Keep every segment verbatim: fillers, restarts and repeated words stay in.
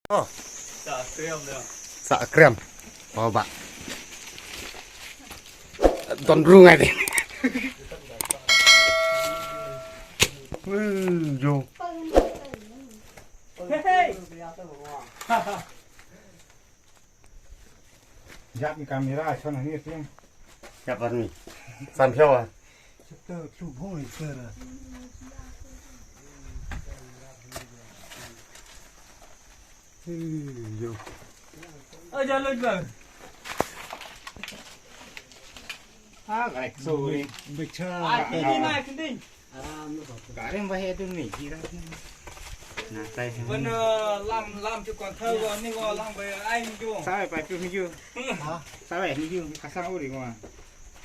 Oh. Sa krem. Sa krem. Oh, ba. Don rung ai di. Wih, jo. Hey, hey. Jap ni kamera, shon hani tiang. Jap ni. San phew ah. Sete tu bhoi sera. Yo. Oh, jalan bang. Ah, karik sorry. Bicara. Ah, kini na, kini. Ka rem ba he dun ni, ji rang. Na, tai. Wan, eh, lam, lam chu kon thau, wan ni, wan lam ba ai ni ju. Sa bai pai pyu ni ju. Ha? Sa bai ni ju, ka sang u ri wan.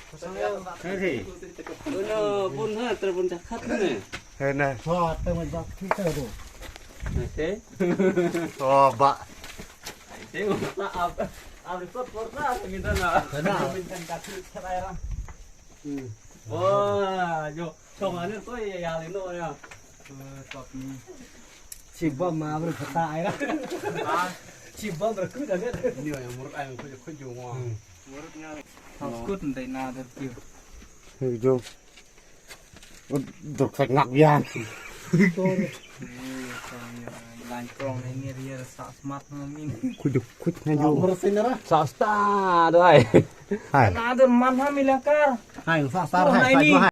Ka sang u. Ka si. Wan, eh, bun ha, ter bun jakat ni. He na. Wa, ter bun jakat tu. Na, si. Oh, ba. Ai, si, sa ab, ab report por na, minta na. Kena. Minta jakat, sa bai rang. Hmm. Wah, jo. Chong ane to ya ya le no ya. Eh, top ni. Chibom ma bro kata ai la. Ah, chibom bro ku da ne. Ni ya murut ai ko ko jo mo. Murut nga. Skut ndai na der pir. Ni jo. Dok sak ngak ya. Sorry. Ni ya, ya, lain krong ni ria sa smart na min. Kujuk kuj na jo. Sa sta dai. Hai. Na der man ha mi langkar. Hai, sa star hai, hai.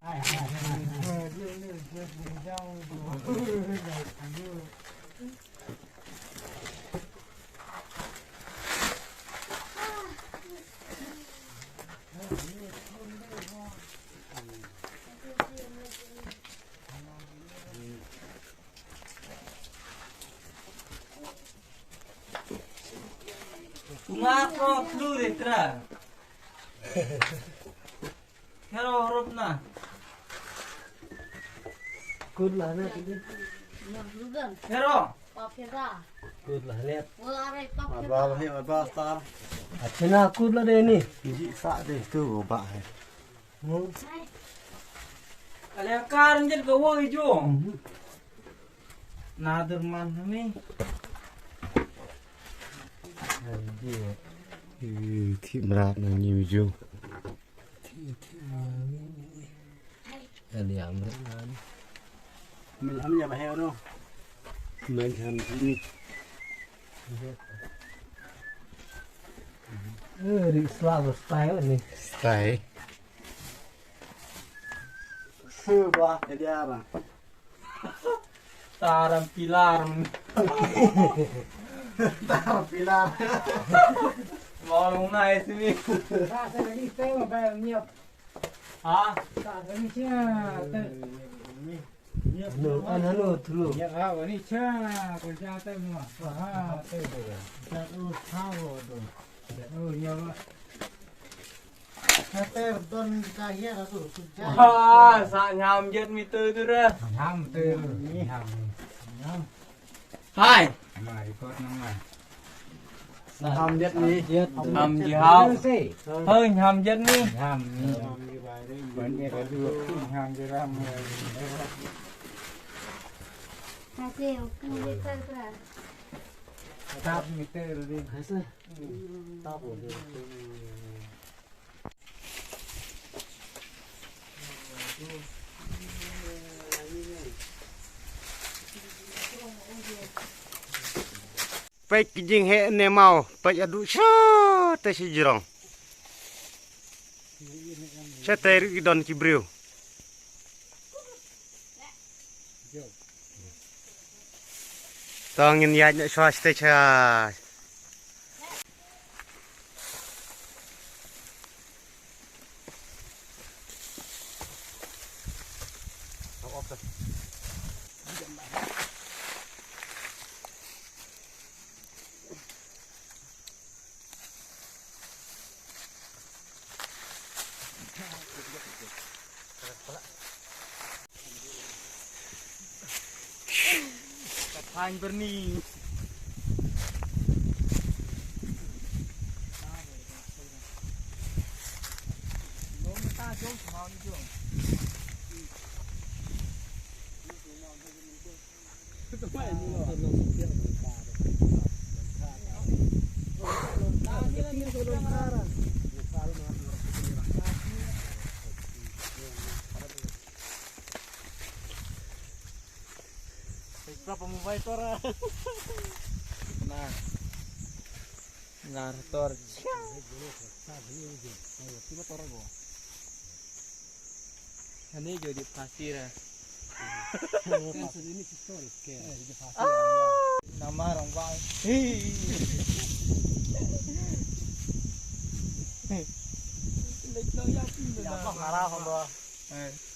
Nga pro flu re tra. Hero rup na. Kut lah na tadi. Hero. Kut lah lihat. Abal he abal star. Achena kut lah deh ni. Ji sa deh tu ba he. Hmm. Ale kar njit ka wo ijo. Nader man ni. Ih, thi mrat na ni ju. Thi, thi mrat ni. Ani amrat na ni. Min am ya bahaya no. Min am ni. Eh, ri sla style ni. Style. Suba, ya dia ba. Taram pilar. Taram pilar. Mau long nai sini. Sa sa ni te mo ba nyop. Ha? Sa sa ni sia. Nyop. Ano, ano, ano, tulu. Nyop ha, ni sia. Ko sia te mo. Ha, te. Sa u sa wo do. Sa u nyop. Kater don ka hiar tu, tu jai. Ah, sa nyam jet mi tu tu ra. Nyam tu, nyam. Nyam. Hai. Ma record nama. Nyam jet ni. Nyam ji hau. Hoi, nyam jet ni. Nyam ni. Ban ye ka du, nyam je ram. Tap mi tu ri. Peit ki jingheh ne maw, peit haduh sha te shi jrong. Sha te ruh ki don ki briew. To ngin ïaid noh shuwa shatei sha. Ka thaiñ byrni. Pra pa mobile tora. Na. Nar tor. Ani jo di pasir. Namar orang bang. Lek no ya pun. Ya, apa marah, Honda? Eh.